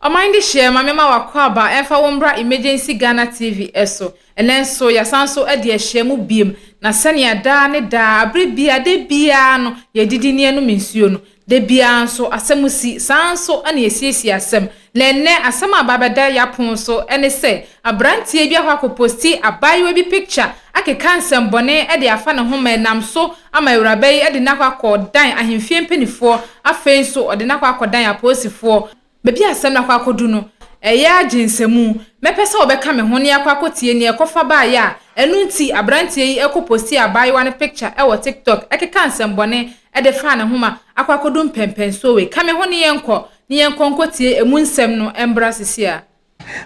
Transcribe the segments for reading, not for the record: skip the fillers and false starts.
Ɔman dehyeɛ ma mema w'akwaaba ɛmfa wo mbra Emergency Ghana TV so. Ɛnɛ nso yɛasan nso adi ahyia mu biem na sɛnea daa ne daa abere biara da biara no yɛdidi ne yɛnom nsuo no da biara nso asɛm si saa nso na yɛsiesie asɛm. Na ɛnɛ asɛm a aba abɛda yɛapon so ne sɛ abranteɛ bi akɔ akɔposti abaayewa bi picture akeka nsɛmbɔne de afa ne ho ma ɛnam so ama awuraba yi de no akɔ akɔdan ahemfie mpanifoɔ afei nso ɔde no akɔ akɔdan apolisifoɔ. Baabi a asɛm no akɔ akɔdu no, ɛyɛ agye nsamu. Mɛpɛ sɛ wobɛka me ho na yɛakɔ akɔtie nea ɛkɔfa baeɛ a ɛno nti aberanteɛ yi kɔ postii abaayewa no picture wɔ TikTok keka nsɛmbɔne de faa ne ho ma akɔ akɔdu mpɛnpɛnsoɔ wei. Ka me ho na yɛnkɔ na yɛnkɔ nkɔtie ɛmu nsɛm no mbra sisi a.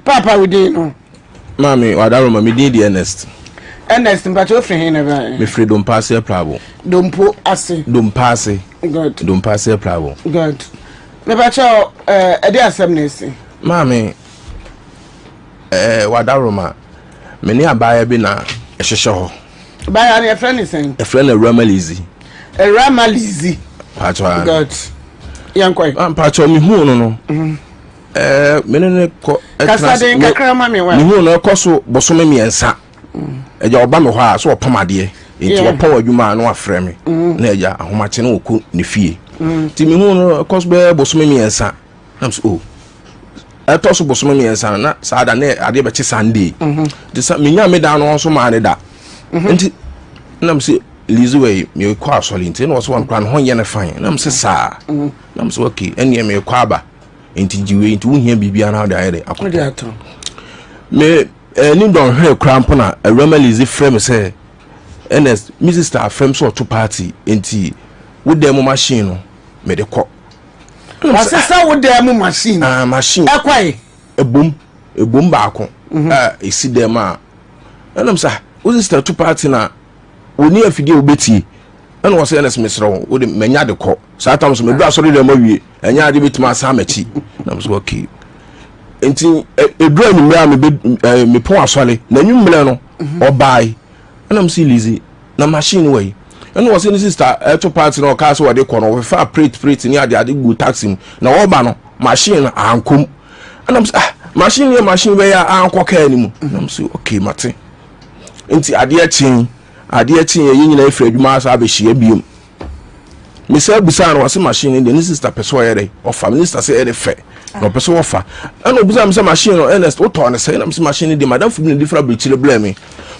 Paapa wo din no? Maame Wadaroma, me din de Ernest. Ernest, mpakyɛ wofiri he na ɛbaeɛ? Mefiri Dompaase Aprabo. Dompo ase. Dompaase. Good. Dompaase Aprabo. Good. Mepakyɛ ɛde asɛm na esi? Maame, ɛɛ Wadaroma, me ne abaayewa bi na ɛhyehyɛ hɔ. Abaayewa no yɛfrɛ ne sɛn? Yɛfrɛ no Awurama Lizzy. Awurama Lizzy. Mpakyɛ. Good. Yɛnkɔ. Mpakyɛ mehuu no no. Mm -hmm. Ɛɛ me ne no kɔ. Kasaden kakra ma me wa. Mehu no ɛkɔ so bosome mmiɛnsa. Ɛgya ɔba me hɔ a so ɔpam adeɛ. Nti ɔpɔn adwuma a na wafrɛ me. Na ɛgya ahomakye na ɔkɔ ne fie. Nti mehu no ɛkɔ so bɛyɛ bosome mmiɛnsa. Na so o. Ɛtɔ so bosome mmiɛnsa no na saa da na adeɛ bɛkye Sunday. Nti sa menya me dan no nso maa ne da. Nti na me sɛ Lizzy wei mekɔ asɔre nti na ɔsɛ wɔn kora ne ho nyɛ ne fine. Na me sɛ saa. Na me sɛ okay ɛnneɛ mekɔ aba. Nti gye wei nti wohia biribiara na wode ayɛ dɛ akɔtɔ. Me ɛni dɔnhwere koraa mpo na awurama Lizzy frɛ me sɛ Ernest me sister afrɛ me sɛ ɔto party nti wo dan mu machine no mede kɔ. Wasesa wo dan mu machine? Ah, machine. Ɛkwae? Ebom, ebom baako mhm. a esi dan mu a ɛnam sɛ wo sister to party na wɔni afidie a wobɛtie ɛna wɔ sɛ Ernest mesrɛ wo wode manya de kɔ saa tam so meduru asɔre dɛm awie ɛnyɛ ade bɛtumi asan m'akyi na mesɛ okay nti ɛduru anwummerɛ a mebe mepɔn asɔre na anwummerɛ no mhm. ɔbae ɛna mesɛ Lizzy na machine wɔ yi ɛna wɔ sɛ ne sister ɛto party na ɔkaa sɛ wɔde kɔ no wɔfefa plate plate ne ade ade gu taxi mu na wɔba no machine no ankɔm ɛna mesɛ ah machine yɛ machine bɛyɛ a ankɔ kaa no mu na mesɛ okay mate nti adeɛ kyee adeɛ kyee yɛn nyinaa firi adwuma asa abɛhyia biom mesan bisaa no ɔse machine no deɛ ne sister pɛ sɛ ɔyɛ dɛ ɔfa me sister sɛ ɛyɛ ne fɛ na ɔpɛ sɛ wɔfa ɛna ɔbisaa me sɛ machine no Ernest wotɔɔ ne sɛ ɛna me sɛ machine no deɛ madamfo bi na de fira aburokyire brɛ me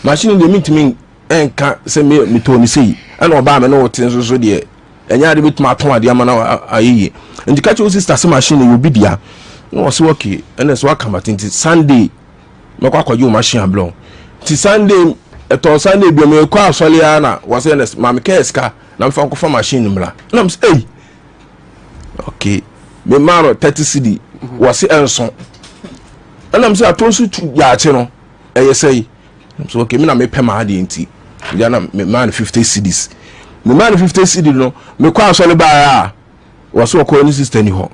machine no deɛ mentumi nka sɛ me metɔɔ ne sei ɛna ɔbaa me ne wote nso so deɛ ɛnyɛ ade bɛtumi atɔn adeɛ ama no ayɛ yie nti ka kyerɛ wo sister sɛ machine no yɛ obi dea na ɔse okay ɛna sɛ waka mate nti Sunday mɛkɔ akɔgye wo machine abrɛ wo nti Sunday ɛtɔɔ Sunday bi mekɔ asɔre ara na wɔsɛ ɛnɛ maame kɛɛ sika na mefa nkɔfa machine no mmra na mesɛ ei okay memaa no 30 cedi wɔse ɛnso ɛna mesɛ atɔ nso tu yaakye no ɛyɛ sɛ yi so okay me na mepɛ maa adeɛ nti gya na memaa no 50 cedis memaa no 50 cedi no mekɔ asɔre baeɛ a wɔsɛ ɔkɔɔ ne sister ni hɔ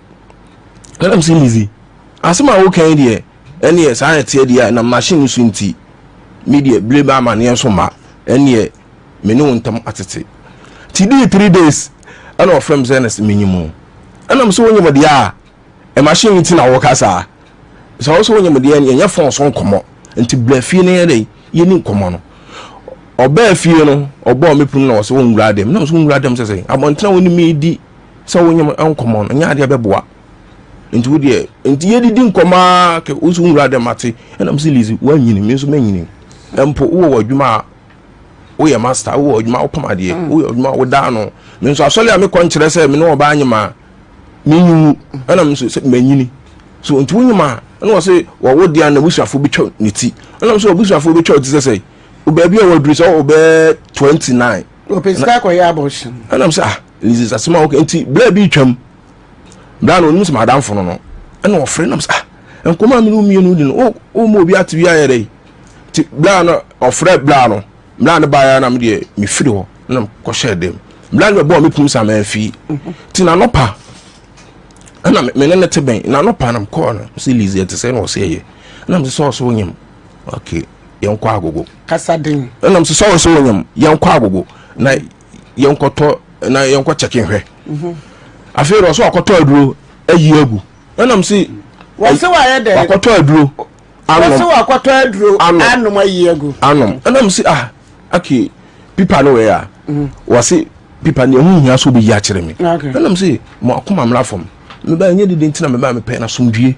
ɛna mesɛ Lizzy asɛm a woka yi deɛ ɛneɛ saa na ɛteɛ deɛ a na machine no so nti me deɛ bere ba amaneɛ nso ma ɛneɛ me ne wo ntam atete ti dii 3 days ɛna ɔfrɛ me sɛ ɛna sɛ menyim o ɛna me sɛ wonyim deɛ a ɛ machine nti na wɔka saa sɛ wo sɛ wonyim deɛ ɛnyɛ phone so nkɔmmɔ nti bra fie no yɛ dɛ yɛni nkɔmmɔ no ɔbaa fie no ɔbɔɔ me pono na ɔsɛ wɔnwura dɛm na ɔsɛ wɔnwura dɛm sɛ sɛ abɔntene a wɔne me di sɛ wonyim nkɔmmɔ no ɛnyɛ adeɛ bɛboa nti wo deɛ nti yɛdidi nkɔmmɔ ara kɛ wo nso nwura dɛm ate ɛna m sɛ Lizzy woanyini me nso manyini mpo wowɔ w'adwuma a woyɛ master wowɔ adwuma wopam adeɛ mm. woyɛ adwuma woda ano me nso asɔre a mekɔ nkyerɛ sɛ me ne ɔbaa nyem a menyi ɛna me nso sɛ manyini so nti wonyem a ɛna wɔ sɛ wɔwo deɛ na abusuafoɔ bɛtwa ne ti ɛna m sɛ abusuafoɔ bɛtwa wo ti sɛ sɛ baabi a wɔaduru sɛ wɔbɛɛ 29 wɔpɛ sika akɔyɛ abortion ɛna m sɛ ah Lizzy asɛm a wɔka nti berɛ bi twam bra no onim sɛ madamfo no no ɛna ɔfrɛ nam sɛ ah nkɔmɔ a mene mmienu di no o ma obi ate bi ayɛ dɛ nti bra no ɔfrɛ bra no bra no baeɛ na medeɛ mefiri hɔ na kɔhyɛɛ dɛm bra no bɛbɔɔ me pum sa mamfii nti nanɔpa ɛna me ne ne te bɛn nanɔpa na mekɔɔ no sɛ Lizzy ɛte sɛ na ɔsɛ ɛyɛ ɛna mesɛ sɛ ɔsɛ wonyam ok yɛnkɔ agogo kasaden ɛna mesɛ sɛ ɔsɛ wonyam yɛnkɔ agogo na yɛnkɔtɔ na yɛnkɔ kyɛke nhwɛ afei na ɔsɛ ɔkɔtɔ aduro ayi agu ɛnam se Wɔse wayɛ dɛn? Wakɔtɔ aduro anom. Wɔse wakɔtɔ aduro anom ayi agu. Anom. Ɛna mese ah okay pipa no wei a. Mhm. Wɔse pipa no ɛho hia so wobɛyi akyerɛ me. Ɛna mese mo akoma mmra fam. Meba ɛnyɛ dede nti na meba mepɛ na somdwie.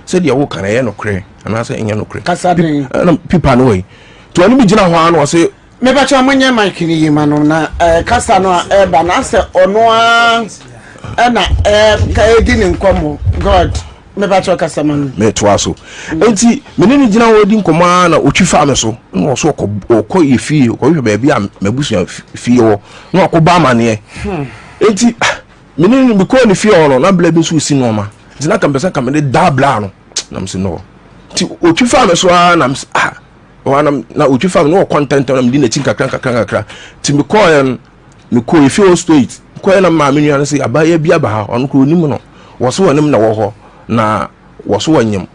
Sɛdeɛ woka no ɛyɛ nokorɛ anaasɛ ɛnyɛ nokorɛ. Kasa den. Ɛna pipa no wei. Nti ɔne me gyina hɔ ara na ɔse Mepakyɛw monyɛ mic no yie ma no na eh, kasa no a ɛreba no asɛ ɔno ara ɛna ɛka ɛdi ne nkɔmmɔ God mepakyɛw kasa ma no. Metoa so. Enti me ne no gyina hɔ di nkɔmmɔ ara na ɔtwi faa me so na ɔso ɔkɔ ɔkɔ yɛ fie ɔkɔhwehwɛ baabi a m'abusua fie wɔ na ɔkɔbɔ amaneɛ. Hmm. Enti me ne no mekɔɔ ne fie hɔ no na bla bi nso resi nneɛma nti na ka mepɛ sɛ ka mede daa bla no na mese no nti ɔtwi faa me so ara na mese ah Ɔhɔ na na otwi fa me na ɔkɔ ntɛntɛm na medi n'akyi nkakra nkakra nkakra. Nti mekɔɔɛ no, mekɔɔ efie hɔ straight. Mekɔɔɛ na maame nua no sɛ abaayewa bi aba ha, ɔno koraa onim no. Wɔso wɔnim na wɔ hɔ na wɔso wɔnyem.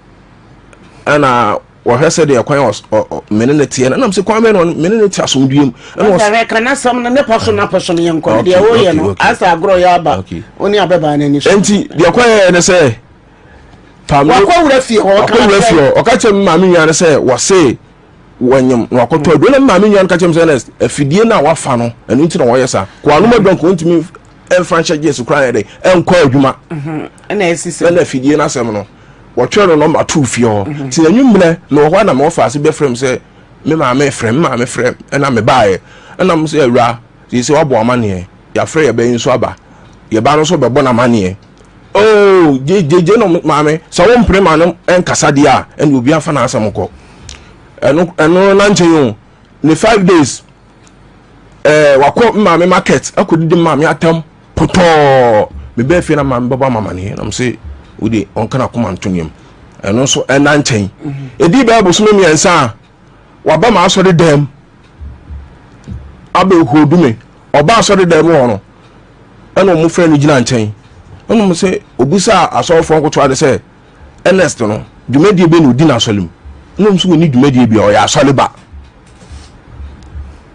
Ɛna wɔhwɛ sɛdeɛ kwan a me ne no teɛ no, ɛna mesɛ kwan bɛn na me ne no te asomdwoeɛ mu. Ɛna wɔs Wɔsɛ ka n'asɛm no ne pɔ so na pɔ so no yɛnkɔ no deɛ woyɛ no asɛ agorɔ yɛ aba wo ne abɛbaa no ani so. Enti deɛ kɔyɛɛ ne sɛ Wakɔ wura fie hɔ. Wakɔ wura fie hɔ. Ɔka kyerɛ me maame nua no sɛ wɔse wɔnyem na wakɔtɔ aduro. Na me maame nua no ka kyerɛ me sɛ Ernest, afidie no a wafa no, ɛno nti na wɔyɛ saa. Kɔ anom aduro nka ɔntumi mfa nhyɛ jeans koraa yɛ dɛ ɛnkɔ adwuma. Mhm. Ɛna ɛsi sɛ. Ɛna afidie no asɛm no wɔtwerɛ no nɔmba too fie hɔ. Mhm. Nti anwummerɛ mewɔ hɔ a na mewɔ faase bɛfrɛ me sɛ me maame frɛ me maame frɛ ɛna mebaeɛ ɛna mo sɛ awura sɛ wabɔ amaneɛ yɛafrɛ yɛbɛ yi nso aba yɛba no nso bɛbɔ no amaneɛ Oh, gyegye no maame, sɛ wo mpere ma no nkasa deɛ a, ɛne obi afa n'asɛm kɔ. Ɛno ɛno na nkyɛn o. Ne 5 days wakɔ maame market akɔdidi maame atam potɔɔ. Me bɛɛ fie na maame bɛbɔ amamaneɛ na mse wode ɔnka n'akoma nto nneɛm. Ɛno nso ɛna nkyɛn. Ɛdii bɛyɛ bosome 3 a waba ma asɔre dɛm abɛhodu me. Ɔba asɔre dɛm hɔ no ɛna wɔn frɛ no gyina nkyɛn ɛna wɔn sɛ obisa asɔrefoɔ nkotoa de sɛ Ernest no dwumadie bɛ na odi n'asɔre mu ɛna wɔn nso wɔn ni dwumadie bi a ɔyɛ asɔre ba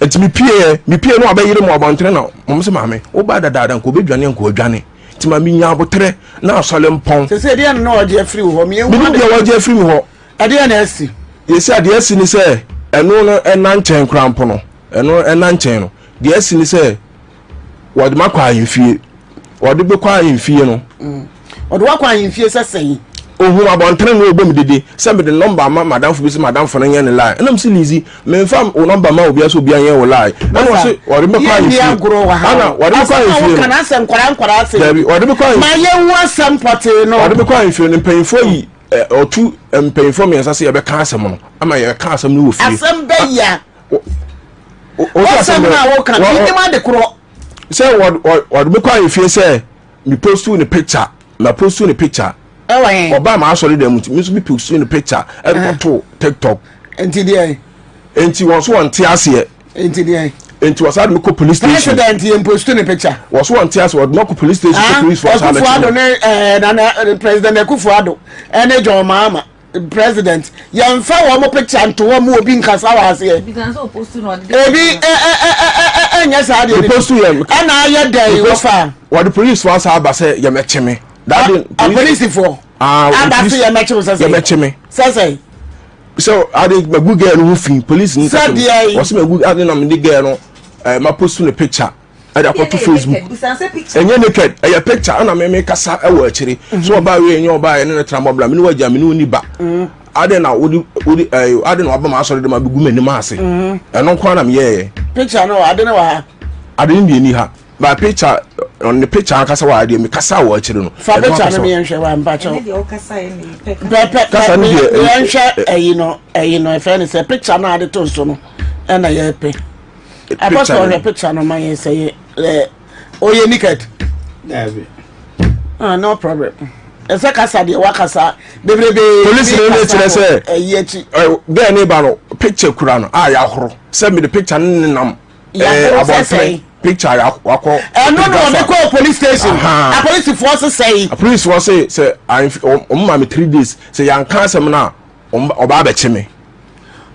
nti mi pie yɛ mi pie no abɛyere mu abɔntene na wɔn sɛ maame ɔba dadaada nka ɔbɛdwane nka ɔdwane nti maame nya abotrɛ na asɔre mpɔn. Sɛ sɛ ɛdeɛ na ɔgye afiri hɔ mi nim deɛ wɔgye afiri mi hɔ. Ɛdeɛ na asi. Yɛsi adeɛ asi ni sɛ ɛno no ɛna nkyɛn koraa mpo no ɛno ɛna nkyɛn no deɛ asi ni sɛ. Wɔde me akɔ ahemfie. Wɔde me kɔ ahemfie no. Wɔde wakɔ ahemfie sɛ sɛn? Ohun abɔntene na ɔbɔ me dede sɛ mede nɔmba ama madamfo bi sɛ madamfo no nyɛ ne line. Ɛna mese Lizzy, memfa wo nɔmba ma obiara sɛ obiara nyɛ wo line. Ɛna ɔse wɔde me kɔ ahemfie. Yɛnni agorɔ wɔ ha. Ɛna wɔde me kɔ ahemfie no. Asɛ nkwadaa nkwadaa asɛm. Dabi, wɔde me kɔ ahemfie. Ma yɛnhu asɛm pɔtee no. Wɔde me kɔ ahemfie no, mpanyinfoɔ yi ɔtu mpanyinfoɔ 3 sɛ yɛbɛka asɛm no ama yɛka asɛm no wɔ fie. Asɛm bɛya. Wasɛm no a woka no menim ade korɔ. Sɛ wɔde me kɔ ahemfie sɛ me postu ne picture na postu ne picture. Ɛwɔ he? Ɔbaa maa asɔre dɛm nti me nso me postu ne picture ɛde kɔto TikTok. Nti deɛ? Nti wɔn so wɔn te aseɛ. Nti deɛ? Nti wɔsan de me kɔ police station. President yɛ postu ne picture. Wɔn so wɔn te aseɛ wɔde me kɔ police station kɔ police fo asan bɛkyi. Akufo Addo ne ɛɛ nana President Akufo Addo ɛne John Mahama. President yɛnfa wɔn picture nto hɔ mu obi nkasa wɔ aseɛ ebi ɛnyɛ saa deɛ ɛna ayɛ dɛn wɔfa. Wɔde police fo asa aba sɛ yɛmɛkye me. Apolisifoɔ aba sɛ yɛmɛkye wo sɛsɛ. Yɛmɛkye me. Sɛsɛ. Sɛ ade magu girl no ho fi police ni kasa mu wɔsɛ magu ade na mede girl no ɛɛ ma post ne picture. Ɛde akɔto Facebook ɛnyɛ naked ɛyɛ picture ɛna mɛmɛ kasa ɛwɔ akyire mhm. so ɔbaa wei ɛnyɛ ɔbaa ɛne ne tena bɔbla mene wagya mene woni ba mhm. ade na wode wode ɛɛ ade na waba ma asɔre de ma bɛgu m'anim ase mhm. ɛno nko ara na meyɛɛyɛ. Picture no ade ne wɔ ha. Ade no deɛ ni ha ba picture ɔne picture ankasa wɔ adeɛ mi kasa wɔ akyire no. Fa picture no mi yɛn hwɛ wa mpa kyɛw. Pɛpɛ kasa no deɛ yɛn hwɛ ɛyi no ɛyi no ɛfɛ ne sɛ picture no ade to so no ɛna yɛ pɛ. Apostle ɔhwɛ picture no ma yɛn sɛ yɛ ɛ ɔyɛ naked. Dabi. Ah no problem. Ɛsɛ kasa deɛ wakasa bebrebe. Polisi ne ne kyerɛ sɛ ɛyi akyi. Gɛɛ ne ba no picture kura no a yɛahoro sɛ mede picture no nenam Yɛahoro sɛ sɛn. Picture wakɔ. Ɛno na ɔde kɔɔ police station. Apolisifoɔ se sɛn. Apolisifoɔ se sɛ ɔmo ma me 3 days sɛ yɛanka asɛm no a ɔba abɛkye me.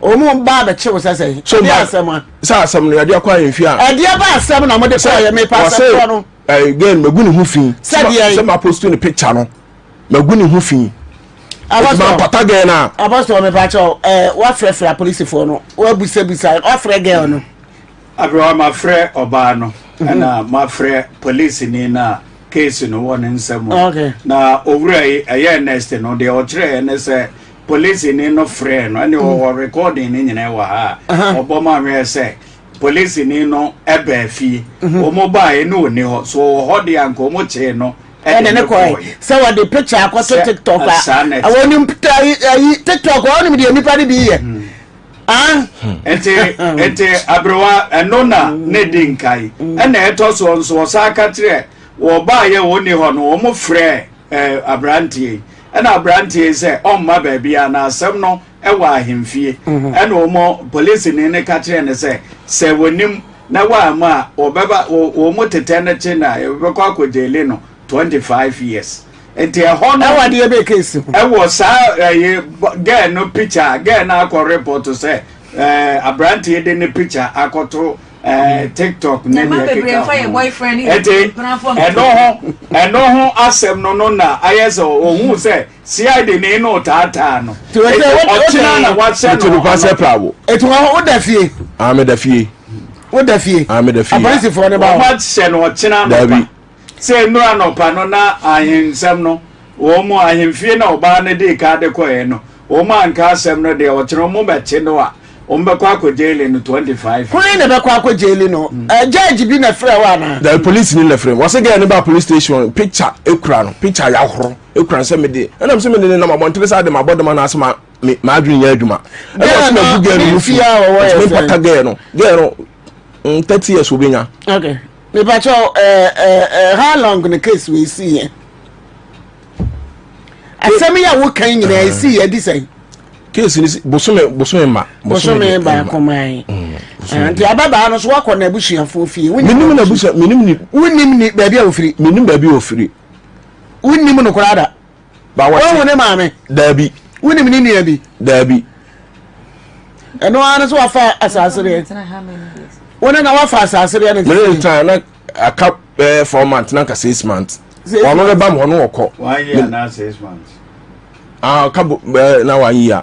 Ɔmo ba abɛkye wo sɛ sɛn. So ɛdeɛ asɛm a. Sɛ asɛm no yɛde akɔ ahemfie a. Ɛdeɛ ba asɛm na mode kɔɔ yɛ mepa asɛm korɔ no. Ɛɛ gɛn magu ne ho fi. Sɛdeɛ sɛ ma post ne picture no magu ne ho fi. Nti mampata girl no a. Apostle mepakyɛw eh, woafrɛfrɛ apolisifoɔ no, woabusabisa, woafrɛ girl no. Aberewa mafrɛ ɔbaa no ɛna mafrɛ polisini no a case no wɔ ne nsam. Okay. Na owura yi ɛyɛ next no deɛ ɔkyerɛɛ ne sɛ polisini no frɛɛ no ɛne ɔwɔ recording no nyinaa wɔ ha a ɔbɔ ma hwɛ sɛ polisini no ɛbaa fie. Wɔn baeɛ no ɔni hɔ so ɔwɔ hɔ deɛ anka wɔn kyee no ɛde ne kɔɛ sɛ wɔde picture akɔto tiktok a wɔnim ayi tiktok wɔnim deɛ nipa no bi yɛ. Ah. Nti nti aberewa ɛno na ne di nkan ɛna ɛtɔ soɔ nso ɔsan ka kyerɛ wɔbaayɛ wɔn ni hɔ no wɔn frɛ ɛɛ aberanteɛ yi ɛna aberanteɛ yi sɛ ɔmma baabi a na asɛm no ɛwɔ ahemfie ɛna wɔn polisini ne ka kyerɛ ne sɛ sɛ wɔnim na wɔama a wɔbɛba wɔn tetɛ no kye na wɔbɛkɔ akɔgyeli no 25 years nti ɛhɔ no ɛwɔ adeɛ bɛ case ho ɛwɔ saa ɛyɛ girl no picture girl no akɔ report sɛ ɛɛ aberanteɛ de ne picture akɔto ɛɛ tiktok ne deɛ keka ho nti ɛno ho ɛno ho asɛm no no na ayɛ sɛ ohun sɛ cid ne no taataa no ɔkyena na wahyɛ no ɔnɔpa etu wɔn o da fie. Ah, me da fie. O da fie. Ah, me da fie. Apolisifoɔ ne ba wɔn ahyɛ no ɔkyena nɔpa. Sɛ nnora anɔpa no na ahensɛm no, wɔn mu ahemfie na ɔbaa no dii kan de kɔeɛ no, wɔn anka asɛm no deɛ, ɔkyena wɔn bɛkye no a, wɔn bɛkɔ akɔ jaili no 25 Hwan na ɛbɛkɔ akɔ jaili no? Eh, judge bi na frɛ wo anaa? Dabi, police ni na frɛ me. Wɔse girl no baa police station, picture ekura no, picture yɛahoro ekura no sɛ mede, ɛna mese mede nenam abɔntene saa de mabɔ dam anaasɛ ma me m'adwene nyɛ adwuma. Ɛna ɔse magu girl no ho fi, nti mempata girl no. Girl no, 30 years obenya. Okay. Mepakyɛw eh, eh, eh, how long ne case wei si yɛ? Asɛm yi a woka yi nyinaa esi yɛ di sɛn? Case ni bosome bosome ma. Bosome baako ma yi. Mm, ah, nti ababaa no so wakɔ n'abusuafoɔ fie. Menim n'abusua menim ni. Wonim ni baabi a ofiri. Menim baabi a ofiri. Wonim no koraa da. Ba wɔte. Woahu ne maame? Daabi. Wonim ne nua bi? Daabi. Ɛno ara no so wafa asase deɛ. Wo ne na wafa asase deɛ ne Mene ne tan na aka bɛyɛ 4 months na nka 6 months. Ɔno ne ba mu ɔno wɔkɔ. One year na 6 months. Ah, ɔka bɛɛ na one year.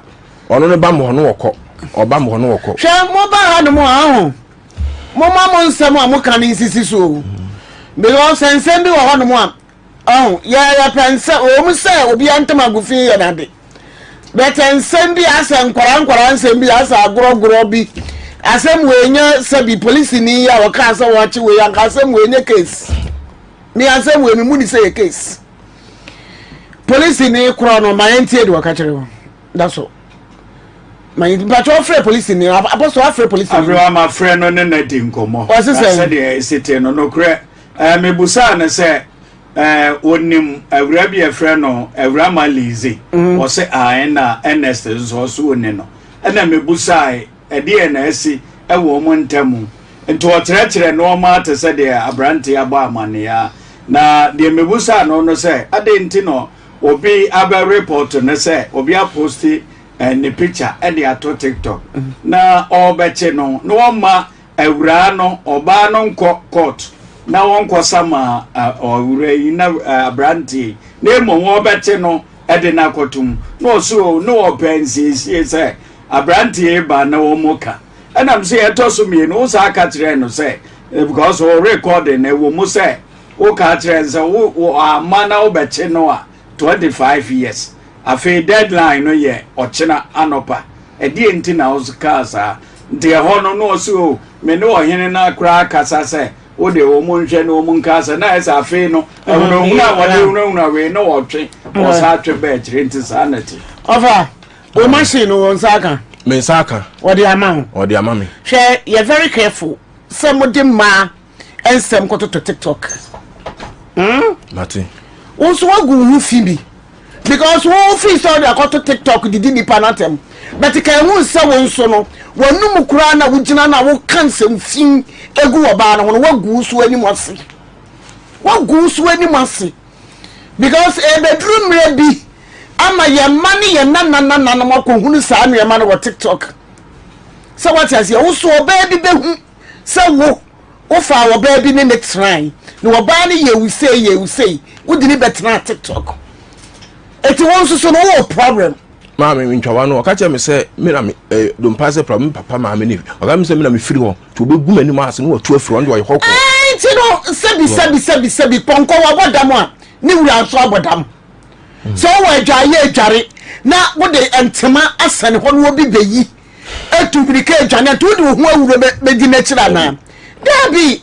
Ɔno ne ba mu ɔno wɔkɔ. Ɔba mu ɔno wɔkɔ. Hwɛ mo ba ha no mu aho. Mo ma mo nsɛm a mo ka ne nsisi so o. Because nsɛm bi wɔ hɔ nom a Ɔho, yɛ yɛpɛ nsɛm, ɛwɔ mu sɛ obiara ntam agu fi yɛ n'ade, but nsɛm bi asɛ nkwaraa nkwaraa nsɛm bi asɛ agorɔgorɔ bi, asɛm wei nyɛ sɛbi polisini yi a ɔkaa sɛ wɔakye wei anka asɛm wei nyɛ case. Me asɛm wei me mu ni sɛ yɛ case. Polisini korɔ no ma yɛntie deɛ ɔka kyerɛ wɔn. That's all. Ma yɛn mpatwa ɔfrɛ polisini, apɔsɔ afrɛ polisini. Afei ma frɛ no ne na di nkɔmmɔ. Wɔse sɛ. Sɛdeɛ ɛsi te no nokorɛ. Ɛɛ, mebusaa no sɛ, ɛɛ, onim awura bi a ɛfrɛ no Awura Malize? Mm. Ɔse ae, na Ernest nso ɔso oni no. Ɛna mebusae, ɛdeɛ na asi ɛwɔ wɔn ntam? Nti ɔkyerɛkyerɛ nneɛma te sɛ deɛ aberante abɔ amanneɛ a. Na deɛ mebusaa no no sɛ, adɛn nti na obi abɛ report no sɛ obi aposti eh, ne picture ɛde ato TikTok mm. na ɔrebɛkye no na wɔma Awuraa no, ɔbaa no nkɔ court na wɔnkɔ sama ɔwura yi na aberanteɛ yi na mmom wɔbɛte no de no akɔtom na ɔso o na ɔpɛ nsiesie sɛ aberanteɛ yi ba na wɔn ka ɛnam sɛ ɛtɔ so mmienu wo saa ka kyerɛ no sɛ eh, because o recording na ɛwɔ mu sɛ woka kyerɛ no sɛ wo ama na wobɛkye no a 25 years Afei deadline no yɛ ɔkyena anɔpa. Ɛdeɛn nti na wokaa saa? Nti ɛhɔ no na ɔse o, me ne ɔhene no koraa akasa sɛ wo deɛ wɔn nhwɛ na wɔn nka sɛ na ayɛ sɛ afei no ahunahuna a wɔde hunahuna wei na wɔtwe wɔsa atwe bɛɛ akyire nti saa na ɛte. Ɔfa, wo machine no wo nsa aka? Me nsa aka. Wɔde ama wo? Wɔde ama me. Hwɛ, yɛ very careful sɛ mode mmaa nsɛm kɔtoto tiktok. Hmm? Mate. Wo nso woagu wo ho fi bi. Because wo fi sɛ wode akɔto tiktok didi nipa no atɛm. But ka ehu sɛ wo nso no, w'anum koraa na wogyina na woka nsɛm fi egu ɔbaa no ho no, woagu wo so anim ase. Woagu wo so anim ase. Because ebeduru mmerɛ bi ama yɛn mma ne yɛn nananananom akɔhunu saa nneɛma no wɔ tiktok. Sɛ wate aseɛ, wo so ɔbaa bi bɛhu sɛ wo wofaa ɔbaa bi ne ne tenae na ɔbaa no yɛ wo sei yɛ wo sei wode ne bɛtenaa tiktok. Eti wo nso so no wowɔ problem. Maame ntwawa no ɔka kyerɛ me sɛ me na me eh, dompa sɛ pra me papa maame ne ɔka me sɛ me na me firi hɔ nti ɔbɛgu m'anim ase na watu afiri hɔ ɔno deɛ ɔyɛ hɔ kɔ. Nti no sɛbi sɛbi sɛbi sɛbi pɔnkɔ wabɔ dam a ne wura nso abɔ dam. Sɛ wowɔ adwareɛ adware na wode ntema asɛne hɔ na obi bɛyi atu mirika adwane nti wode wo ho awuro bɛdi n'akyiri anaa? Daabi.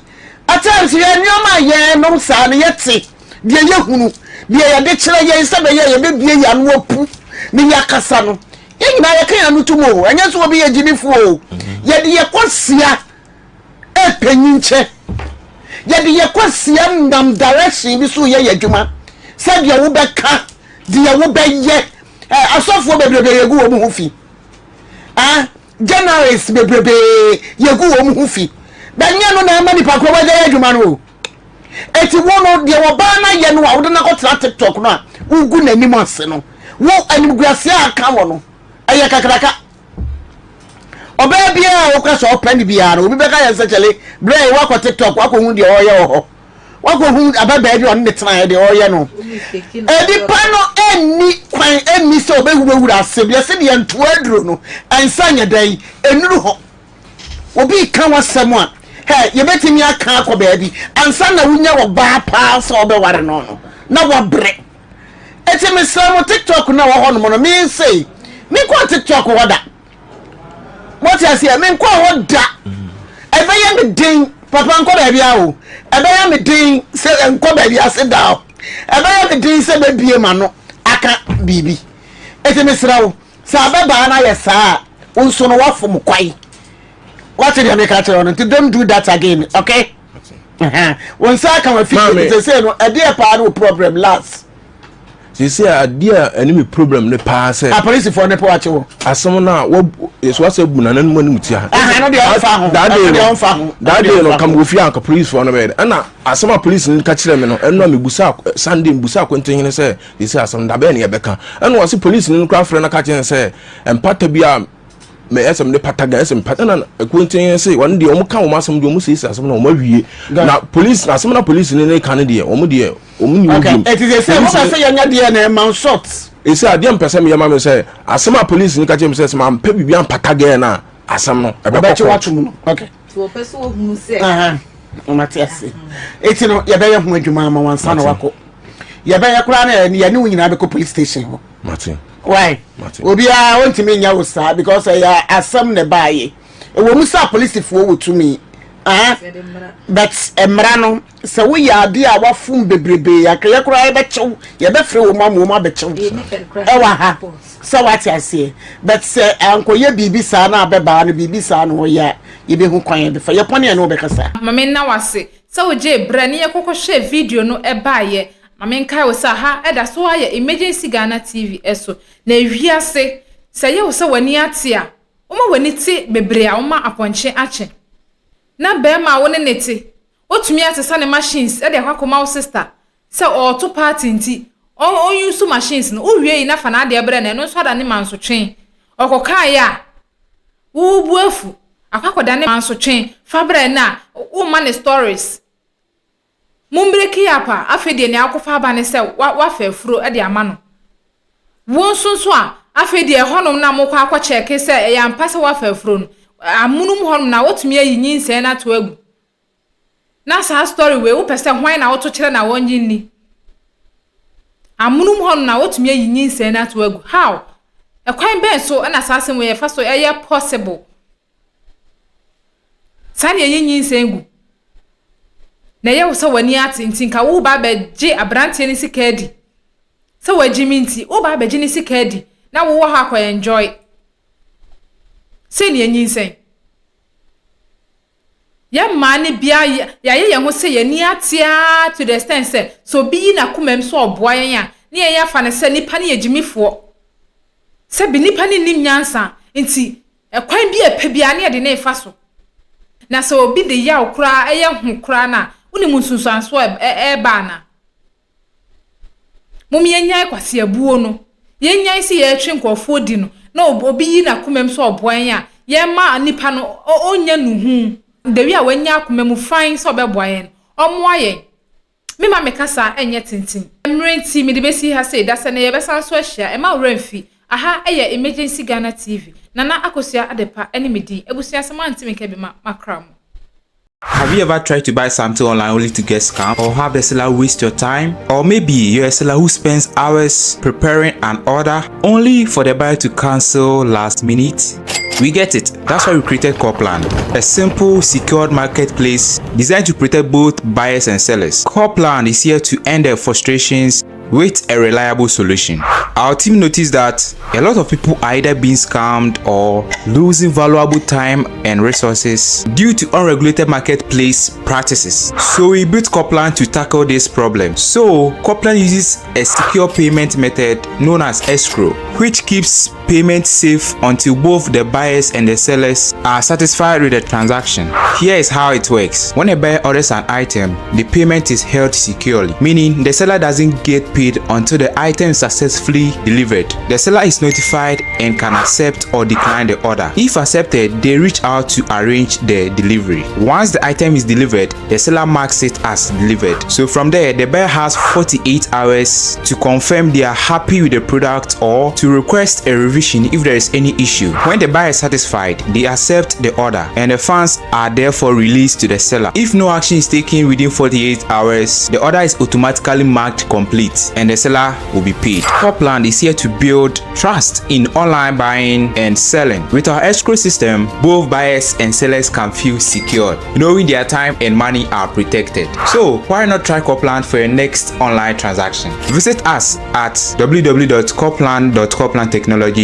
At times yɛn nneɛma a yɛnom saa no yɛte deɛ yɛhunu deɛ yɛde kyerɛ yɛn sɛ bɛyɛ yɛbɛbie yɛn ano apu ne yɛakasa no yɛn nyinaa yɛka yɛn ano tom o ɛnyɛ sɛ obi yɛ gyimifoɔ o yɛde yɛ kwasia ɛpɛ nyinkyɛ yɛde yɛ kwasia nam direction bi so yɛ yɛ adwuma sɛ deɛ wobɛka deɛ wobɛyɛ asɔfoɔ bebrebe yɛgu wɔn ho fi ah journalists bebrebe yɛgu wɔn ho fi bɛnyɛ no na ɛma nipa korɔ wɔagya yɛ adwuma no o eti wo no deɛ wɔbaa no ayɛ no a wode no akɔtena tiktok no a wogu n'anim ase no wo animguaseɛ a aka wɔ no ɛyɛ kakraka ɔbaa biara a woka sɛ ɔpɛ no biara no obi bɛka yɛn sɛ kyɛle berɛ yi woakɔ tiktok woakɔhu deɛ ɔyɛ wɔ hɔ woakɔhu ababaa bi a ɔne ne tenaeɛ deɛ ɔyɛ no nipa no ɛnni kwan ɛnni sɛ ɔbɛwurawura ase deɛ sɛ deɛ ntoa aduro no ɛnsa nyɛ dɛn ɛnuru hɔ obi ka w'asɛm a hɛ yɛbɛtumi aka akɔ baabi ansa na wonya ɔbaa paa sɛ ɔbɛware no no na wabrɛ ɛti mesrɛ mo tiktok no a wɔ hɔ nom no mensei menkɔɔ tiktok hɔ da mote aseɛ menkɔɔ hɔ da ɛbɛyɛ me den papa nkɔ baabi a o ɛbɛyɛ me den sɛ nkɔ baabi ase da o ɛbɛyɛ me den sɛ bɛbie ma no aka biribi ɛti mesrɛ wo sɛ abɛbaa no ayɛ saa a wo nso no woafom kwae wate deɛ meka kyerɛ wo no nti don't do that again okay wo nsa aka wafie sɛsei no ɛdeɛ paa ne wo problem last Seesei a adeɛ a ɛne me problem ne paa sɛ. Apolisifoɔ ne po akye wɔ. Asɛm no a wɔ yɛsɛ wasɛ bu nananom anim tia. Ɛno deɛ ɔmfa ho. That day no that day no kam wɔ fie anka polisifoɔ no bɛyɛ dɛ ɛna asɛm a polisi no ka kyerɛ me no ɛno a mebusa Sunday mebusa akwantahene sɛ seesei asɛm no dabɛn ne yɛbɛka ɛna wɔse polisi no koraa frɛ no ka kyerɛ no sɛ mpata bi a mɛ ɛsɛ mede pata gan ɛsɛ mpata na ɛkuo se wɔn deɛ wɔn ka wɔn asɛm deɛ wɔn siesie asɛm na wɔn awie na polisi na asɛm na polisi ne ne ka ne deɛ wɔn deɛ wɔn ni wɔn biom. Eti sɛ sɛ wɔn sɛ yɛn nyɛ deɛ na ɛma short. Esi adeɛ mpɛ sɛ meyɛ ma mi sɛ asɛm a polisi ne ka kyerɛ mi sɛ sɛ maa mpɛ biribi ampata gan na asɛm no ɛbɛkɔ kɔɔto. mu no okay. Tí wɔpɛ sɛ wɔhunu sɛ. Ɔmate ase eti no yɛbɛyɛ ho adwuma ama wansa na wakɔ yɛbɛyɛ koraa na yɛne wo nyinaa bɛkɔ police station hɔ. Mate. Why? Mate. Obiara ontumi nyɛ wo saa because ɛyɛ asɛm na ɛbaayɛ. Ɛwɔ mu sɛ apolisifoɔ wɔ tumi. Ah, but mmara no sɛ woyɛ adeɛ a wafom bebrebe akɛyɛ koraa yɛbɛkyew yɛbɛfrɛ wɔn ama wɔn abɛkyew ɛwɔ ha sɛ wate aseɛ but sɛ ankɔyɛ biribi saa na abɛbaa no biribi saa na ɔyɛ a yɛbɛhu kwan yɛbɛfa yɛpɔne a ne wɔbɛkasa. Ma menna wo ase sɛ wogyee berɛ ne yɛkɔkɔhwɛɛ video no baeɛ. Ma menkae wo sɛ ha ɛda so ara yɛ Emergency Ghana TV so. Na ewiase, sɛ ɛyɛ wo sɛ w'ani ate a, woma w'ani te bebree a woma apɔnkye akye. Na barima a wo ne no te, watumi asesa ne machines de akɔ akɔma wo sister sɛ ɔreto party nti ɔn use machines no. Wowie yi na fa n'adeɛ brɛ no, ɛno nso adane mansotwe. Ɔkɔkaeɛ a, wo wo bo afu. Akɔ akɔdane mansotwe. Fa brɛ no a, womma no stories. Mo mbreki up a, afei deɛ nea akɔfa aba ne sɛ wa wafa afuro de ama no. Wo nso nso a, afei deɛ ɛhɔnom na mokɔ akɔ kyɛɛke sɛ ɛyɛ ampa sɛ wafa afuro no, amonom hɔnom na wotumi ayi nyinsɛn no ato agu. Na saa story wei wopɛ sɛ hwan na woto kyerɛ na wɔngye nni? Amonom hɔnom na wotumi ayi nyinsɛn no ato agu. How? Ɛkwan bɛn so na saa asɛm wei ɛfa so ɛyɛ possible? Saa na yɛyi nyinsɛn gu. Na ɛyɛ wo sɛ w'ani ate nti nka woreba abɛgye aberanteɛ no sika adi. Sɛ wagye me nti, woreba abɛgye ne sika adi na wowɔ hɔ akɔ enjoy. Sei na yɛnyinsɛn. Yɛn mmaa no bia yɛayɛ yɛn ho sɛ yɛn ani ate ara to the extent sɛ sɛ obi yi n'akomam sɛ ɔboa yɛn a, ne yɛn afa no sɛ nipa no yɛ gyimifoɔ. Sɛbi nipa no nnim nyansa nti Ɛkwan bi a ɛpɛ biara na yɛde no refa so. Na sɛ obi de yaw koraa yɛ ho koraa no a, wonim nsunsuansoɔ a ɛreba anaa? Mom yɛnnyae kwaseabuo no. Yɛnnyae sɛ yɛretwe nkurɔfoɔ di no, na obi yi n'akomam sɛ ɔboa yɛn a, yɛmma nipa no ɔnnya nuhu. The way a wanya akoma mu fann sɛ ɔbɛboa yɛn no, ɔmmoa yɛn. Memma me kasa nyɛ tenten. Mmerɛ nti mede bɛsi ha sei, dasɛ nnɛ yɛbɛsan nso ahyia, mma wo werɛ mfi, aha yɛ Emergency Ghana TV, Nana Akosua Adepa ne me din, abusua sɛ moante me nka bi ma makra mo. Have you ever tried to buy something online only to get scammed or have the seller waste your time? Or maybe you're a seller who spends hours preparing an order only for the buyer to cancel last minute? We get it. That's why we created Corplan, a simple, secured marketplace designed to protect both buyers and sellers. Corplan is here to end their frustrations with a reliable solution. Our team noticed that a lot of people are either being scammed or losing valuable time and resources due to unregulated marketplace practices. So we built Corplan to tackle this problem. So Corplan uses a secure payment method known as escrow, which keeps payment safe until both the buyers and the sellers are satisfied with the transaction. Here is how it works. When a buyer orders an item, the payment is held securely, meaning the seller doesn't get paid until the item is successfully delivered. The seller is notified and can accept or decline the order. If accepted, they reach out to arrange the delivery. Once the item is delivered, the seller marks it as delivered. So from there, the buyer has 48 hours to confirm they are happy with the product or to request a revision if there is any issue. When the buyer is satisfied, they accept the order and the funds are therefore released to the seller. If no action is taken within 48 hours, the order is automatically marked complete and the seller will be paid. Corplan is here to build trust in online buying and selling. With our escrow system, both buyers and sellers can feel secure, knowing their time and money are protected. So why not try Corplan for your next online transaction? Visit us at www.corplan.corplantechnologies.com.